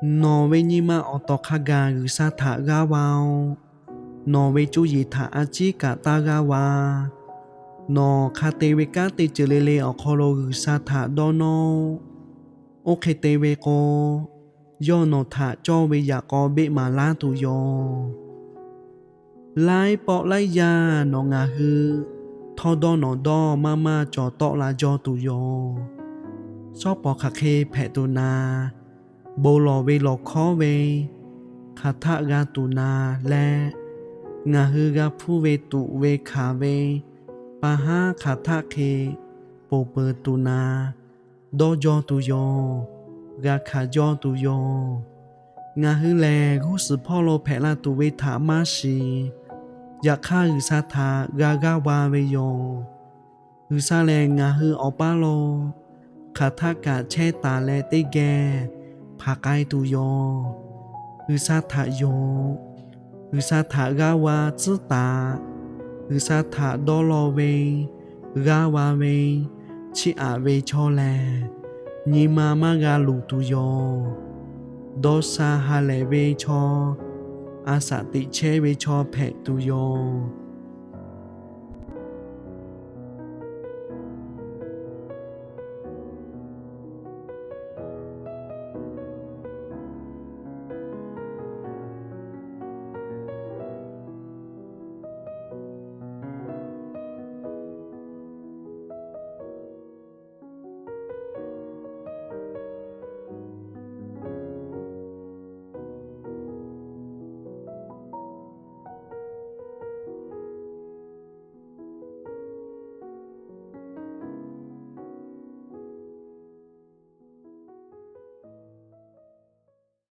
Nawˬ ve nyi ma awˬ tawˍ hk'a gaˬ G'uiˬsha htaꞈ g'aˇ va-oˬ. Nawˬ ve cuˇ yiˍ htaꞈ a ciˉ kaꞈ taˇ g'aˇ va. Nawˬ hk'a te ve kanˉ teˇ ceuˬ le le awˬ hk'aw lo G'uiˬsha htaꞈ dawˇ nawˇ-oˆ. Oˇ hk'e te ve k'o, yawˇ nawˬ htaꞈ cawˇ ve yaꞈ k'aw beˆ maˍ laˇ tuˬ yoˬ. Laiˉ pawˆ laiˉ yaˇ nawˬ ngaˬ hui htawˇ dawˇ nawˬ dawˇ maˇ maˇ cawˬ tawˆ la jaw tuˬ yoˬ. Shawˉ pawˍ hk'aˬ hk'e hpehꞈ tuˬ naˍ, bon lawˬ ve lawˬ hkawˉ ve hk'aˬ htaˆ g'a tuˬ naˍ leh, ngaˬ hui g'a hpuˇ ve tuꞈ ve hkanˍ ve pa haˉ hk'aˬ htaˆ hk'e ponˬ peuˬ tuˬ naˍ, dawˇ jaw tuˬ yoˬ. G'a hkanˍ jaw tuˬ yoˬ. Ngaˬ hui lehˬ, g'uˇ suhˍ hpawˇ lo hpehꞈ la tuˬ ve htaꞈ maˇ shiˍ. Yaꞈ hk'aˇ, G'uiˬsha htaꞈ g'a g'aˇ va ve yoˬ. G'uiˬsha lehˬ, ngaˬ hui awˬ paˇ lo hk'aˬ htaˆ kaꞈ chehˇ taˍ leh teˇ geh hpanˍ k'ai tuˬ yoˬ. G'uiˬsha htaꞈ yonˍ. G'uiˬsha htaꞈ g'aˇ va tcuhˉ taˍ. G'uiˬsha htaꞈ dawˇ law ve, g'aˇ va ve, chiˇ aꞈ ve chaw lehˬ, nyi ma maˇ g'a luˬ tuˬ yoˬ. Dawˇ sha ha lehˬ ve chaw, a shaꞈ teꞈ chehˇ ve chaw hpehꞈ tuˬ yoˬ.